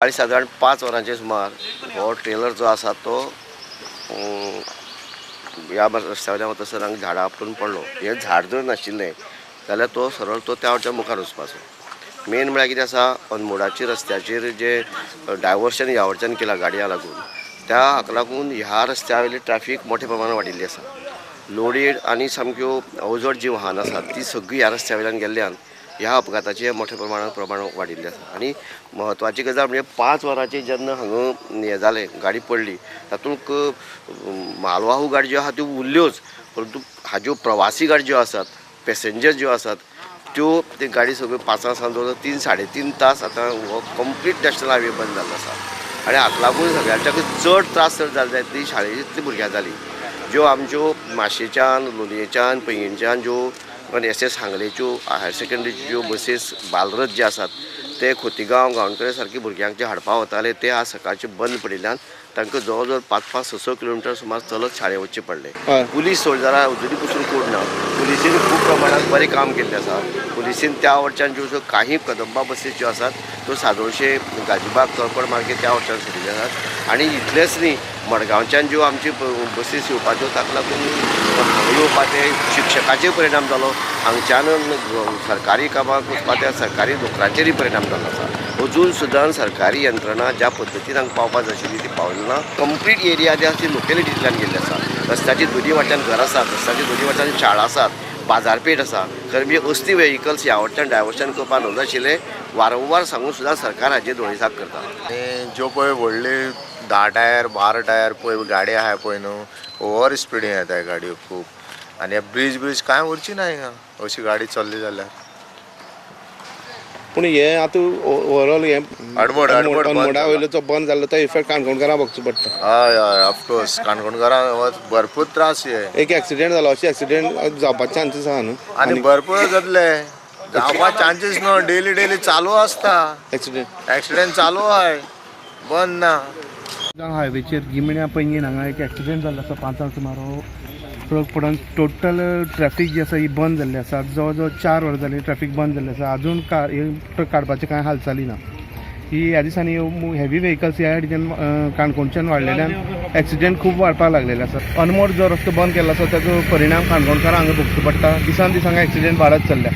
सकाळी सादारण 5 वरांचे सुमार हो ट्रेलर जो आसा तो ह्या रस्त्या वयल्यान वतासर हांगा झाडां आपटून पडलो. हें झाड जर नाशिल्लें जाल्यार तो सरळ तो त्या वटच्यान मुखार वचपाचो. मेन म्हळ्यार कितें आसा, अनमोडाचे रस्त्याचेर जे डायवर्शन ह्या वटच्यान केलां गाडयां लागून, त्या हाका लागून ह्या रस्त्या वयली ट्रॅफीक मोठ्या प्रमाणात वाडिल्ली आसा. लोडेड आनी सामक्यो अवजड जीं वाहनां आसात ती सगळीं ह्या रस्त्या वयल्यान गेल्ल्यान ह्या अपघाताचें मोठ्या प्रमाणात प्रमाण वाडिल्लें आसा. आनी म्हत्वाची गजाल म्हणजे 5 वरांचेर जेन्ना हांगा हें जालें, गाडी पडली, तातूंत मालवाहू गाडी ज्यो आहा त्यो उरल्योच, परंतु हाज्यो प्रवासी गाडी ज्यो आसात, पॅसेंजर ज्यो आसात, त्यो ती गाडी सगळ्यो 5 सावन जवळ जवळ 3-3.5 तास आतां हो कंप्लीट नॅशनल हायवे बंद जाल्लो आसा. आनी हाका लागून सगळ्यांच्याकूय चड त्रास जर जाले जायत ती शाळेंतली भुरग्यां जाली, ज्यो आमच्यो माशेच्यान, लोलयेच्यान, पैंगीणच्यान ज्यो एस एस हांगलेच्यो हायर सेकंडरीच्यो ज्यो बसीस, बालरथ जे आसात, ते खोतीगांव, गांवकडे सारके भुरग्यांक जे हाडपा वताले, ते आज सकाळचे बंद पडिल्ल्यान तांकां जवळ जवळ 5-5, 6-6 किलोमिटर सुमार चलत शाळेंत वचचें पडलें. पुलीस सोल्जरां अजुनूय पसून कोण ना. पुलिसीन खूब प्रमाणात बरें काम केल्लें आसा. पुलिसीन त्या वटच्यान ज्यो काही कदंबा बसीस ज्यो आसात त्यो सादोळशे, गाजीबाग, तळपण मार्गे त्या वटच्यान सोडिल्ले आसात. आनी इतलेंच न्ही, मडगांवच्यान ज्यो आमची बसीस येवपाच्यो, ताका लागून हांगा येवपाचे शिक्षकाचेर परिणाम जालो. हांगच्यान सरकारी कामाक वचपा त्या सरकारी नोकरांचेरूय परिणाम जाल्लो आसा. अजून सुद्दां सरकारी यंत्रणा ज्या पद्दतीन हांगा पावपा जाय आशिल्ली ती पावली ना. कंप्लीट एरिया जी आसा ती लोकेलिटींतल्यान गेल्ली आसा. रस्त्याची दोनी वाट्यान घर आसात, रस्त्याच्या दोनी वाट्यान शाळा आसात, बाजारपेठ आसा. खरें म्हणजे असली वेहिकल्स ह्या वटच्यान डायवर्शन करपाक नजो आशिल्लें. वारंवार सांगून सुद्दां सरकार हाजेर दोळेझाक करता. आनी ज्यो पळय व्हडली 10 टायर, 12 टायर पळय गाडी आहा पळय न्हू, ओवर स्पिडीन येता गाडयो खूब. आनी हे ब्रीज ब्रीज कांय उरची ना हिंगा अशी गाडी चल्ली जाल्यार. पूण हे आतां ओवरऑल हे अडमोड बंद अनमोडा जाला. वयलो जो बंद जाल्लो तो इफेक्ट काणकोणकारां भोगचो पडटा. हय हय, ऑफकोर्स, काणकोणकारांक भरपूर त्रास हे. एक एक्सिडेंट जालो, अशें एक्सिडेंट जावपाचे चान्सीस आहा न्हू? आनी भरपूर जातले, जावपा चान्सीस न्हू, डेली डेली चालू आसता. एक्सिडेंट. एक्सिडेंट चालू आहाय, बंद ना. हायवेचेर गिमण्या पैंगीण हांगा एक एक्सिडेंट जाल्लो आसा. 5 सुमार ट्रक पडून टोटल ट्रॅफिक जी आसा ही बंद जाल्ली आसा. जवळ जवळ 4 वरां जालीं ट्रॅफिक बंद जाल्ली आसा. अजून हे ट्रक काडपाची कांय हालचाली ना. ही ह्या दिसांनी हेवी व्हेकल्स ह्या सायडीच्यान काणकोणच्यान वाडलेल्यान एक्सिडेंट खूब वाडपाक लागलेले आसा. अनमोड जो रस्तो बंद केल्लो आसा, ताचो परिणाम काणकोणकारांक हांगा भोगचो पडटा. दिसान दीस हांगा एक्सिडेंट वाडत चल्ल्या.